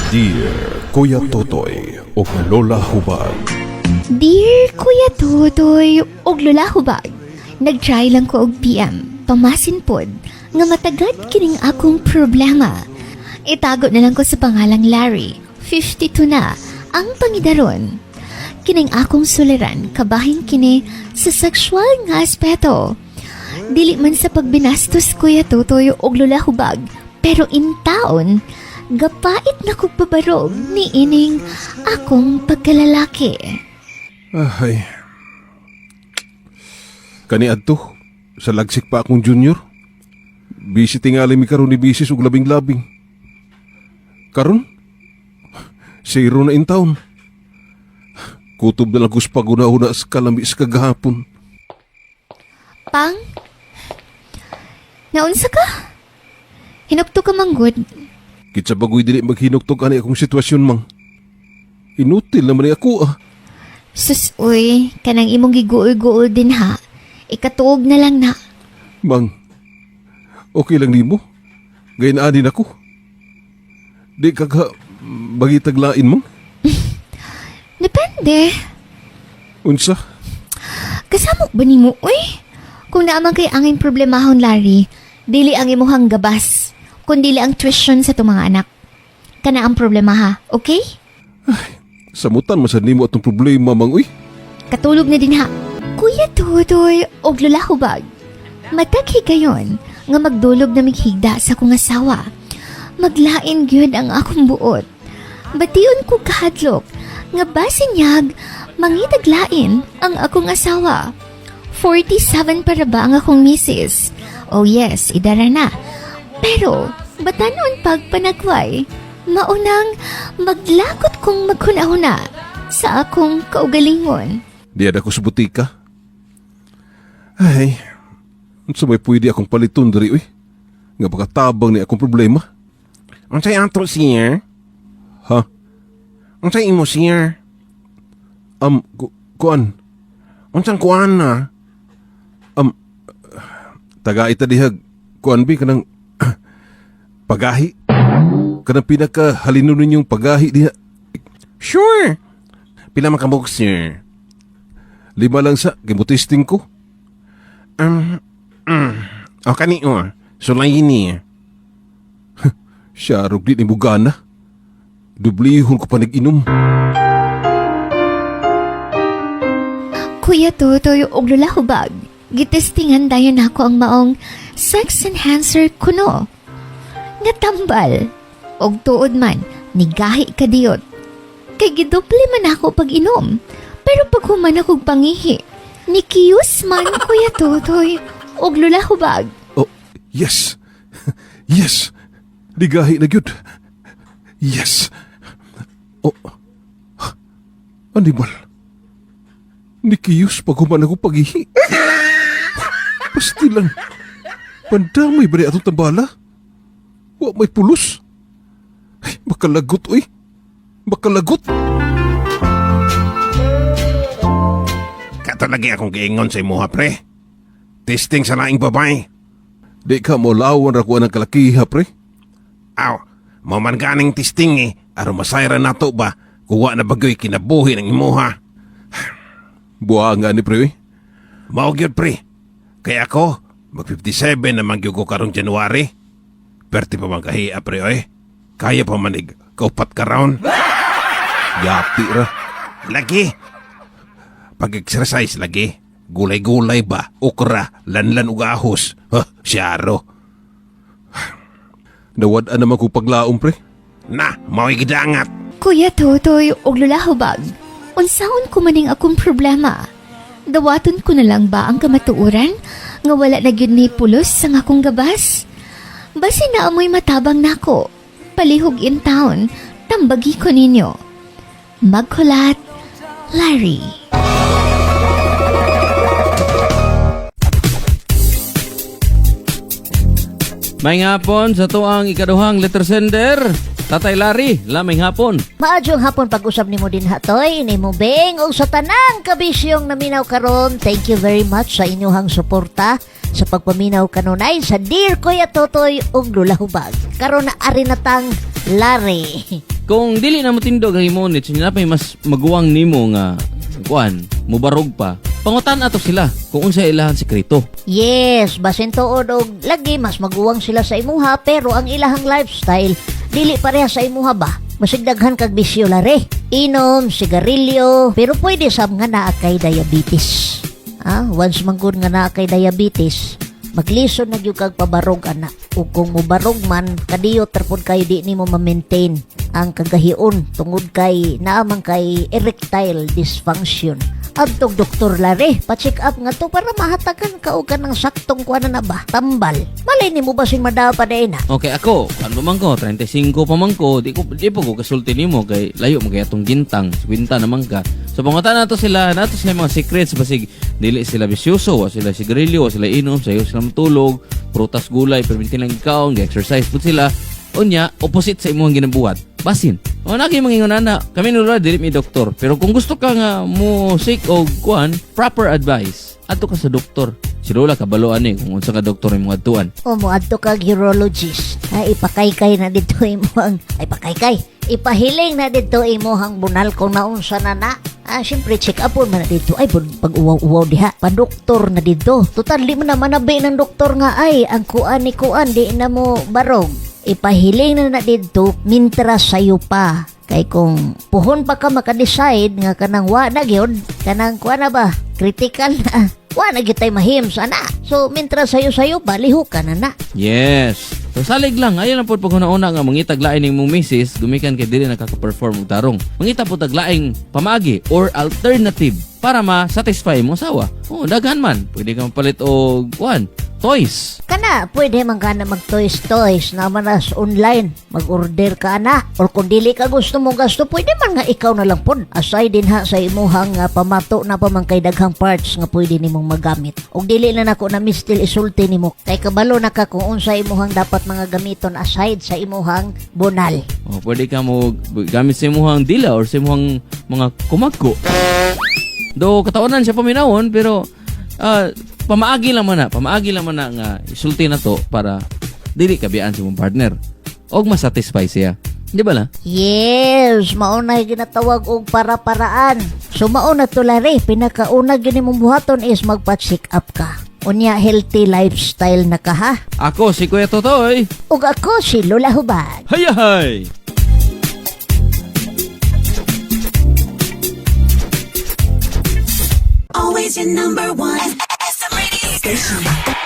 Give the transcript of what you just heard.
Dear Kuya Totoy ug Lola Hubag. Dear Kuya Totoy ug Lola Hubag, nag-try lang ko og PM, pamasin pod, nga matagad kining akong problema. Itago na lang ko sa pangalang Larry, 52 na, ang pangidaron. Kining akong suliran, kabahin kini sa sexual nga aspeto. Dili man sa pagbinastos, Kuya Totoy ug Lola Hubag, pero intaon, gapait na kog pabarog ni ining akong pagkalalaki. Ay. Kani adto sa lagsik pa akong junior. Busy tingali mi karon ni bisis og labing-labing. Karon zero na in town. Kutob na lang ko sa paguna-una sa kalami sa kagahapon. Pang? Naunsa ka? Hinukto ka manggod. Kitsa bagoy dili maghinuktog ani akong sitwasyon, Mang. Inutil naman ni ako ah. Sus, uy, kanang imong giguol-guol din ha. Ikatuog na lang na. Mang, okay lang nimo? Gayon ani nako. Di ka ka bagitaglain, Mang? Depende. Unsa? Kasamok ba nimo, uy? Kung naaman kay angin problemahon, Larry, dili ang imuhang gabas, kundili ang tuition sa itong mga anak. Kana ang problema ha, okay? Samutan man sad nimo atong problema, Mang, uy. Katulog na din ha. Kuya Totoy og Lola Hubag, matag higayon nga magdulog na mighigda sa akong asawa. Maglain gyud ang akong buot. Bation ko kahadlok nga basin niyag mangitaglain ang akong asawa. 47 para ba ang akong misis? Oh yes, idara na. Pero batanon pagpanagway, maunang maglagot kong maghuna-huna sa akong kaugalingon. Di ako sa butika. Ay, unsa may pwede akong paliton diri, uy? Nga baka tabang ni akong problema. Unsay ato, sir? Ha? Unsay imo, sir? Kuan, Unsang kuan na? Taga ita dihag, kuan bi kanang pagahi. Kanang pinaka halino ninyong pagahi diha. Sure. Pila man kabuok, sir? 5 lang sa, gimutesting ko. O kani o, sulay ni. Siya rog di ni Bugana. Dublihon ko pa nag-inom. Kuya Totoy ug Lola Hubag, gitestingan dayon nako ang maong sex enhancer kuno. Nga tambal. Og tuod man, nigahi kadiyot. Kay gidoble man ako pag inom. Pero pag human akong pangihi, nikiyos man, Kuya Totoy ug Lola Hubag. Oh, yes. Yes. Ligahi na gyud. Yes. Oh. Animal. Nikiyos pag human ako pagihi. Pasti lang. Pandamay ba ni atong tambala? Wa may pulos. Ay, makalagot, uy. Makalagot. Kato lagi akong giingon sa imuha, pre. Testing sa laing babae. Di ka mo lawan ra kuha ng kalakiha, pre. Aw, mao man ganing testing eh. Aron masayra nato ba? Kuwa na bagoy kinabuhi ng imuha. Buha nga ni, pre, uy. Mao gyud, pre. Kaya ako, mag 57 na man gyud ko karong January. Perti pa man kahia, pre, oy. Kaya pa manig kaupat ka round. Yati ra. Lagi. Pag-exercise lagi. Gulay-gulay ba? Okra, lanlan ug ahos. Huh, siyaro. Nawad-an naman ko paglaom, pre. Na, mao'y gidangat. Kuya Totoy ug Lola Hubag, unsaon ko maning akong problema? Dawaton ko na lang ba ang kamatuoran nga wala na gyud ni pulos sa akong gabas? Basi na amoy matabang nako. Palihog in town, tambagi ko ninyo. Maghulat, Larry. May hapon sa tuang ikaduhang letter sender, Tatay Larry, laming hapon. Maadjong hapon pag-usab nimo din hatoy, nimo Beng, ug sa tanang kabisyong naminaw karon. Thank you very much sa inyong suporta sa pagpaminaw kanunay sa Dear Kuya Totoy ug Lola Hubag. Karon na ari na tang Larry. Kung dili na motindog ang imong needs, naa pay mas maguwang nimo nga kuan, mubarog pa. Pangutan ato sila kung unsa ilahang sekreto. Yes, basin tuod og lagi mas maguwang sila sa imuha, pero ang ilahang lifestyle dili pareha sa imuha ba. Masig daghan kag bisyo, lare. Inom, sigarilyo, pero pwede sab nga naa kay diabetes. Ah, once man gud nga naa kay diabetes, maglisod na gyud kag pabarog ana. Ug kung mubarog man, kadiyot ra pud kay di nimo ma-maintain ang kagahion tungod kay naa man kay erectile dysfunction. Adtog doktor, lare, pa-check up nga to para mahatagan ka og kanang saktong kuan na ba, tambal. Malay nimo basing madapa pa na. Okay, ako, ano man ko, 35 pa man ko, di pa ko kasulti nimo kay layo mo kay atong gintang, 50 naman ka. So pangutan nato sila mga secrets basig dili sila bisyoso, wa sila sigarilyo, wa sila inom, sayo sila matulog, prutas gulay, perminti lang kaon, exercise pud sila. Unya, opposite sa imong ginabuhat. Basin. O na kay mangingon ana, kami nula dili mi doktor. Pero kung gusto ka nga mo seek og kuan, proper advice, adto ka sa doktor. Si Lola kabalo ani kung unsa ka doktor imong adtuan. O mo adto kag urologist. Ay, ipakaykay na dito imo ang, ay, pakaykay. Ipahiling na dito imo ang bunal kung naunsa na na. Ah, siyempre check up man na dito. Ay, pag uwaw-uwaw diha. Pa-doktor na dito. Total, di mo na manabi ng doktor nga ay ang kuan ni kuan di na mo barog. Ipahiling na na dito mintras sayo pa. Kay kung puhon pa ka maka-decide nga kanang wa na gyud, kanang kuan na ba, critical na. Wa na gyud tay mahim sana. So mintras sayo-sayo pa, lihok ka na na. Yes. So salig lang, ayaw lang po pag una-una nga mangitag lain ning mong misis, gumikan kay dili nakaka-perform og tarong. Mangita po tag laing pamaagi or alternative para ma-satisfy mo asawa. Oh, daghan man. Pwede ka mapalit og kuan, toys. Kana, pwede man ka na mag toys toys na man as online. Mag-order ka na. Or kung dili ka gusto mo gasto, pwede man nga ikaw na lang pud. Aside din ha sa imuhang pamato na pa man kay daghang parts nga pwede nimong magamit. Og dili na nako na mistil isulti nimo. Kay kabalo na ka kung unsa imuhang dapat mga gamiton aside sa imuhang bunal. Oh, pwede ka mo gamit sa imuhang dila or sa imuhang mga kumagko. Do katawanan siya paminawon, pero pamaagi lang man na nga isulti na to para dili kabiyaan sa imong partner og masatisfy siya. Di ba la? Yes, mao na ginatawag og para-paraan. So mao na to, lare, pinakauna gyud nimong buhaton is magpa-check up ka. Unya healthy lifestyle na ka ha. Ako si Kuya Totoy. Ug ako si Lola Hubad. Hayahay! Always your number one. SM Radio Station.